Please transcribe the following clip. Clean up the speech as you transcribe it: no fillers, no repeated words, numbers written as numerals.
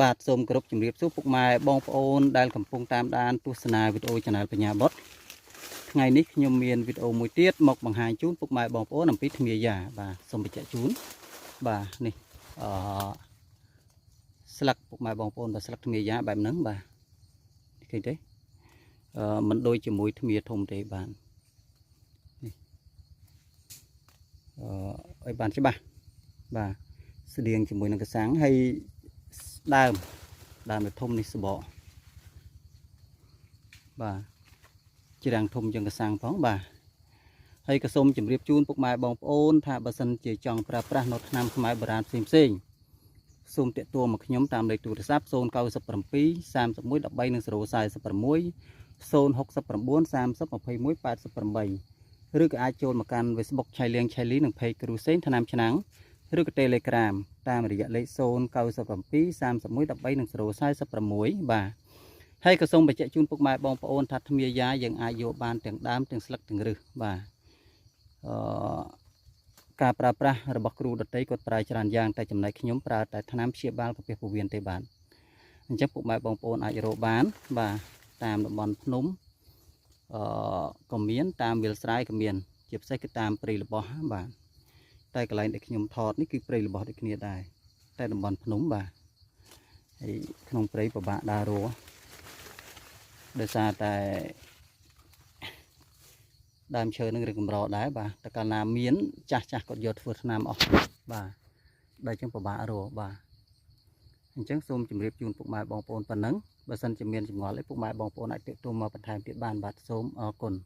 បាទសូមគោរពជំរាបសួរពុកម៉ែបងប្អូនដែលកំពុងតាមដានទស្សនាវីដេអូ Channel បញ្ញាបុត្រថ្ងៃនេះខ្ញុំមានវីដេអូមួយទៀតមកបង្ហាញជូនពុកម៉ែបងប្អូនអំពីធ្មាយ៉ាបាទសូមបញ្ជាក់ជូនបាទនេះអឺស្លឹកពុកម៉ែបងប្អូនបាទស្លឹកធ្មាយ៉ាបែបហ្នឹងបាទឃើញទេអឺมันដូចជាមួយធ្មាធំទេបាទនេះអឺឲ្យបានច្បាស់បាទស្តៀងជាមួយនឹងកសាំងហើយដើមដើមវាធំនេះសបកបាទច្រាំងធំជាងកសាំងផងបាទហើយក៏សូមជម្រាបជូនពុកម៉ែបងប្អូនថាបើសិនជាចង់ប្រើប្រាស់នៅថ្នាំខ្មែរបុរាណផ្សេងផ្សេងសូមទាក់ទងមកខ្ញុំតាមលេខទូរស័ព្ទ097 31 13និង046 069 30 21 88ឬក៏អាចចូលមកកាន់ Facebook ឆៃលៀងឆៃលីនិង Page គ្រូសេងថ្នាំឆ្នាំងឬក៏ Telegram តាមរយៈលេខ097 31 13និង046បាទហើយក៏សូមបញ្ជាក់ជូនពុកម៉ែបងប្អូនថាធ្មាយ៉ាយើងអាចយកបានទាំងដើមទាំងស្លឹកទាំងឫសបាទអឺការប្រើប្រាស់របស់គ្រូដតីគាត់ប្រើច្រើនយ៉ាងតែចំណែកខ្ញុំប្រើតែថ្នាំព្យាបាលកាពះពោះវៀនទេបាទអញ្ចឹងពុកម៉ែបងប្អូនអាចរកបានបាទតាមតំបន់ភ្នំអឺក៏មានតាមវាលស្រែក៏មាន ជាពិសេសគឺតាមព្រៃល្បោះបាទតែកន្លែងដែលខ្ញុំថតនេះគឺព្រៃល្បោះដូចគ្នាដែរតែតំបន់ភ្នំបាទហើយក្នុងព្រៃពិបាកដើររកដោយសារតែដើមឈើនឹងរឿងកម្រដែរបាទតែកាលណាមានចាស់ចាស់គាត់យកធ្វើថ្នាំអស់បាទដល់អញ្ចឹងពិបាករកបាទអញ្ចឹងសូមជម្រាបជូនពុកម៉ែបងប្អូនប៉ុណ្ណឹងបើសិនជាមានចម្ងល់អីពុកម៉ែបងប្អូនអាចទាក់ទងមកបន្ថែមទៀតបានបាទសូមអរគុណ។